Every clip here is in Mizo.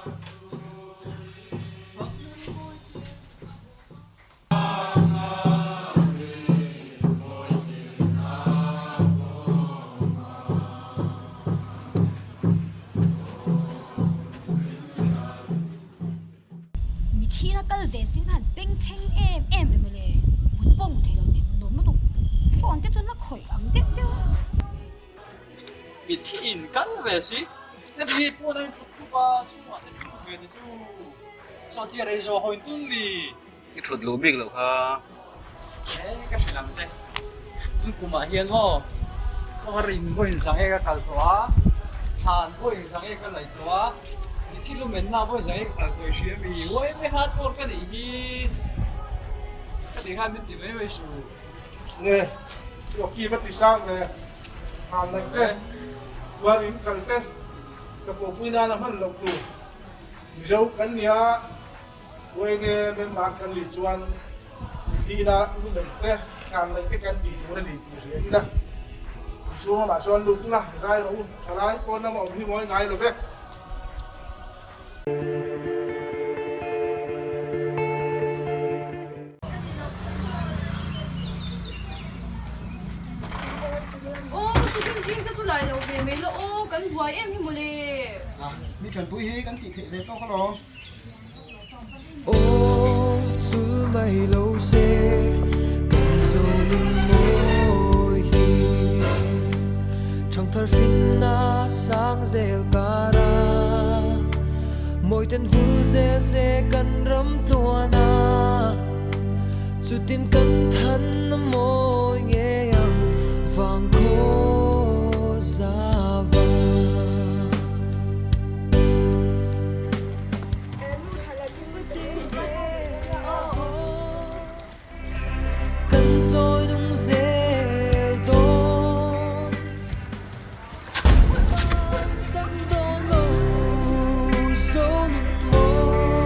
Mithi la kal ve sin han bengchheng em em ve mawle, mut pawh mu thei lo nen nuam lutuk, phone te chuan la khawih ang deuh deuh a. Mithi in kal ve si, heti hi pawn a in chuk chuk a, chhungah te thu ve ni chu, saw chiah rei zawh hawi tum mi. I thut luh bik loh kha. He ka hrilh ang che. Tun kumah hian maw khawhar in vawiin zang e ka kal tawh a, thlan vawiin zang e ka laih tawh a, mi thil umenna vawiin zang e ka kal tawh i hria mi? Uai mai hat pawr ka nih hi. Ka tih khan min ti mai mai su. Nge Rocky va ti sang ve, thlan laih te, tuar in kal te, chapopui nana hman loh tur Mizo kan nia. Uaine member kan nih chuan mithi ila lu neih te, tlan neih te kan tih tur a ni tih hria ila. Inchhung lamah chuan lut ula, zai rawh u, thalai pawn lama awm hi mawi ngai lo ve. Aw, chutin zing te chu lai lo ve mai la aw, kan buai em hi mawle. Mi tanpui hi kan tih theih ve tawk alawm. Aw chul mai lo se kan zawnin mawi hi Thangthar finna sang zel kara Mawiten vul zel se kan ram tluana Chutin kan than a mawi ngei ang vang khaw za vang. Kan chawi nung zel dawn San dawn lo zo nun mawi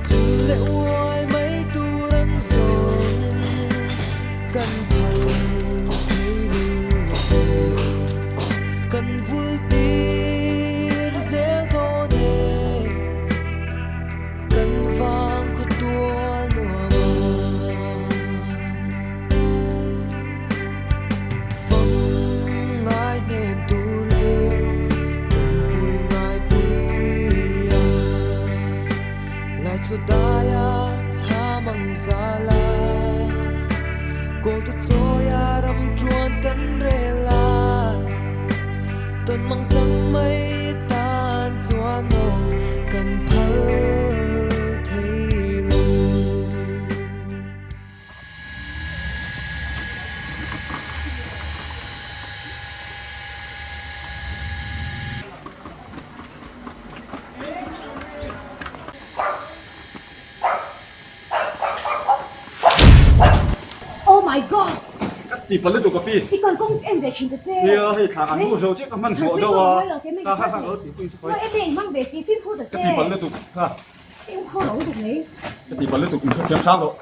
Chu leh uai mai tur an zawng Kan phal thei lu ve Kan vul tir zel dawn e Kan vang khaw tua nuam a Fam ngai hnem tur leh Tanpui ngai pui a Lai chhuah daia chham ang zal a Kawl tu chawia ram tuan kan rel a Tawn mang chang mai tan chuan aw kan phal thei lo. Oh my God! Ka ti pal lutuk ka pi. I kal kawng en ve thin ta che. Nia hei thla kan hmuh zo chiah ka hman hmuh deuh a. Kha kha kha lo ti pui chu khawi. Eng eng hmang ve si fimkhur ta che. Ka ti pal lutuk kha. Fimkhur lo lutuk mai. Ka ti pal lutuk min hrethiam sang rawh.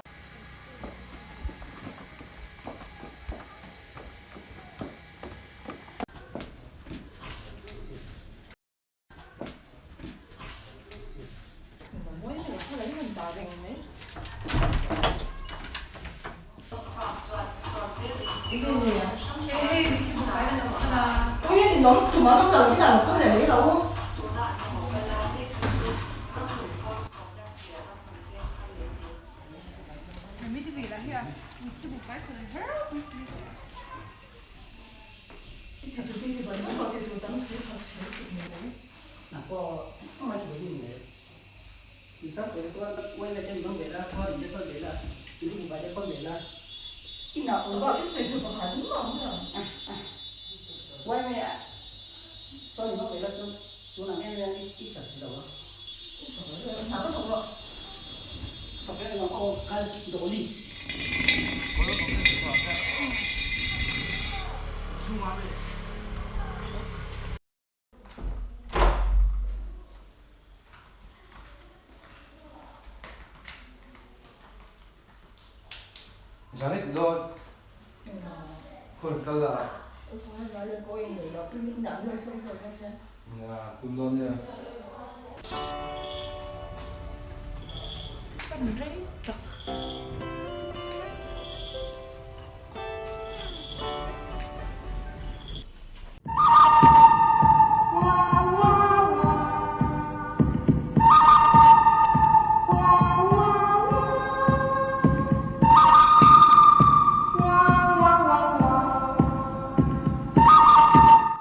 Zan i ti dawn. Khawn kal la.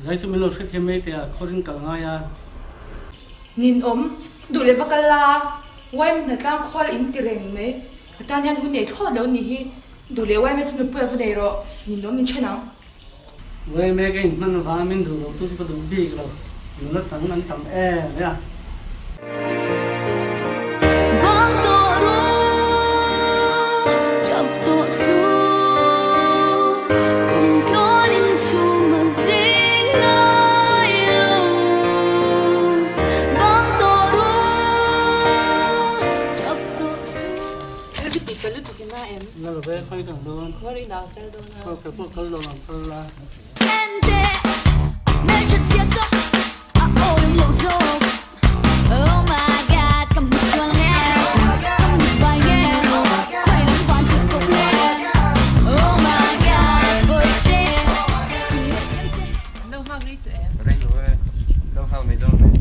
Zai chu min lo hrethiam mai teh a, khawrin kal ngai a. Ninawm, duh leh va kal la, Uaim hnatlang khual in ti reng mai, a tan hian hun nei thlawt lo ni hi, duh leh Uaime chu nupui a va nei rawh, ninawm min then ang. Uaime ka inhman avanga min duh lo tu chu ka duh bik lo, nula tang an tam em mai a. Bang tawh ru, tap tawh su, kum tluan in chhum a zing ngai lo. Bang tawh ru, tap tawh su. Thil hi tih fel lutuk in a em? Na lo ve, khawi kan dawn. Khawi inah kal dawn a. Khawi pawh kal lo ang kal la. A awm lo zawk Oh my God ka hmu sual nge Ka hmu vai nge Khawi lam van tih tawh nge Oh my God birthday Kum leh siam che. An lo nghak rei tawh em? Rei lo e, lo nghak mai dawn mai.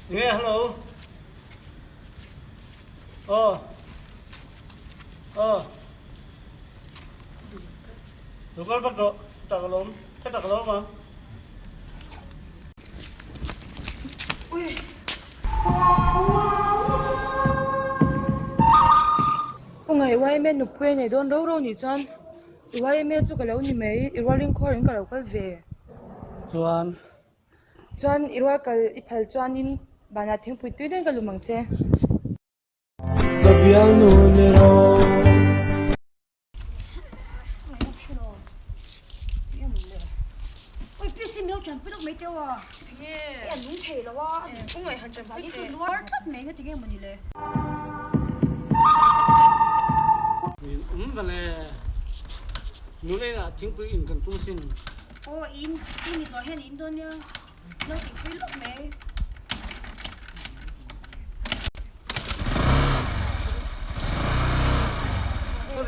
Nge hello aw aw lo kal vat rawh tak alawm ka tak alawm a. U ngaih yma nupui a nei dawn ro ro nih chuan i yma chu ka lo ni mai i rualin khuarin ka lo kal ve. Chuan Chuan i rual kal i phal chuanin banah thingpui tui dawn ka lum ang che. Ka bialnu ni rawh. Min awm vale. Nula inah thingpui in kan tum sin. Aw in i mi zawh hian in dawn nia lo tih pui lawk mai. Aw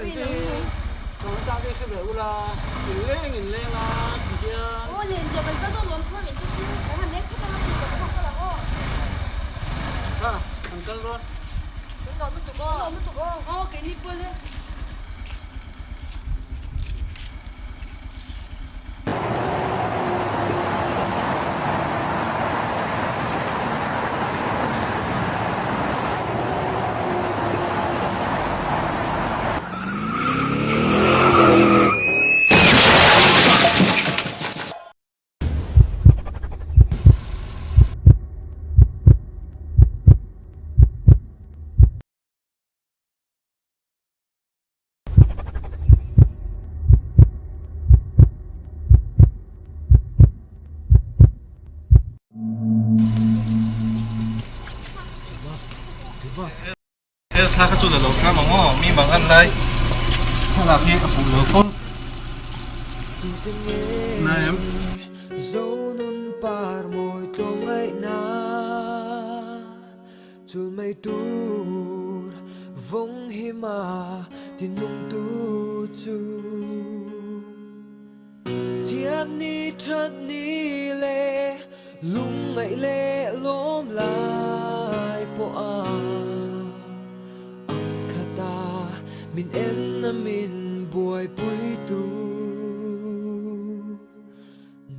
len zawh kan kal dawn lawm khuar in te chu kan han leng phawt anga tih zawh kan han kal ang aw. Kha kan kal dawn. Kan lawm lutuk aw. Kan lawm lutuk aw. Aw keini pawh le. Thla kha chu la lo hram ang aw, mi mang an lai thlalak hi a fuh lo khawp. Na em? Chul mai tur vawng hi ma tinung tu chu Thiat ni that ni le lungngaih le lawm lai pawh a ang khata min en a min buaipui tu.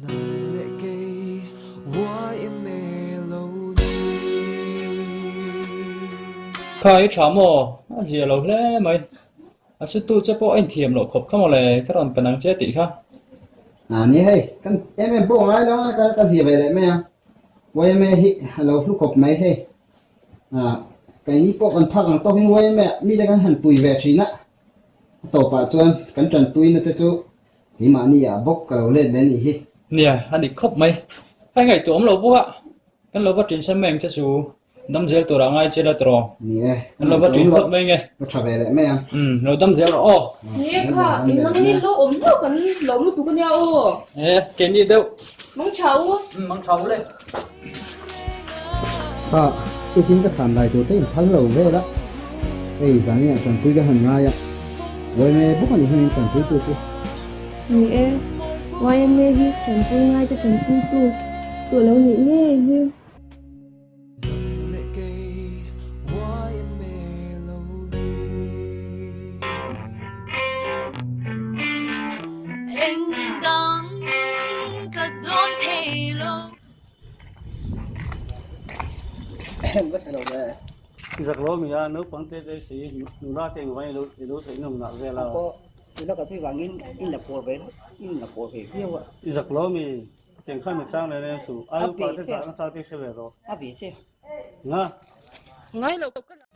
Nang leh kei YMA lo ni. Kha i tha maw? A zia lo hle mai. A sutu che pawh a inthiam loh khawp kha mawle, ka rawn pan ang che tih kha. A ni hei, kan em em pawh ngai lo a, ka zia ve leh mai a. YMA hi a lo hlu khawp mai hei. Keini pawh kan phak ang tawkin YMA ah mite kan han pui ve thin a. A tawpah chuan kan tanpuina te chu Keimahni ah bawk ka lo let leh a nih hi. Nia, a dik khawp mai. Hei ngaihtuah awm lo bawk a, kan lo va ṭin sam mai ang che chu, dam zel turah ngai che la tawh. Ni e, kan lo va ṭin phawt mai nge. Ka ṭha ve leh mai ang. Umm, lo dam zel rawh aw. Ni e kha, in mang ni lo awm hlauh kan lo lutuk a nia aw. E, keini deuh. Mang ṭha u. Umm, mang ṭha u le. Kha, tukin ka thlan lai tur te in phal lo vel a, hei zan inah tanpui ka han ngai a, YMA bawk a nih hi min tanpui tu chu. Ni e, YMA hi tanpui ngai te tanpui tu chu a lo nih ngei hi. Zak lo mi a naupang te te si nula te engvang ilo ilo sawi nawm nah vel a. Nula kan phei vangin in la pawr ve in la pawr ve viau a. Zak lo mi teng khan mi chang reng reng suh ai upa te zah na chang te hre ve rawh. A ve che. Nga. Ngai lo ka la.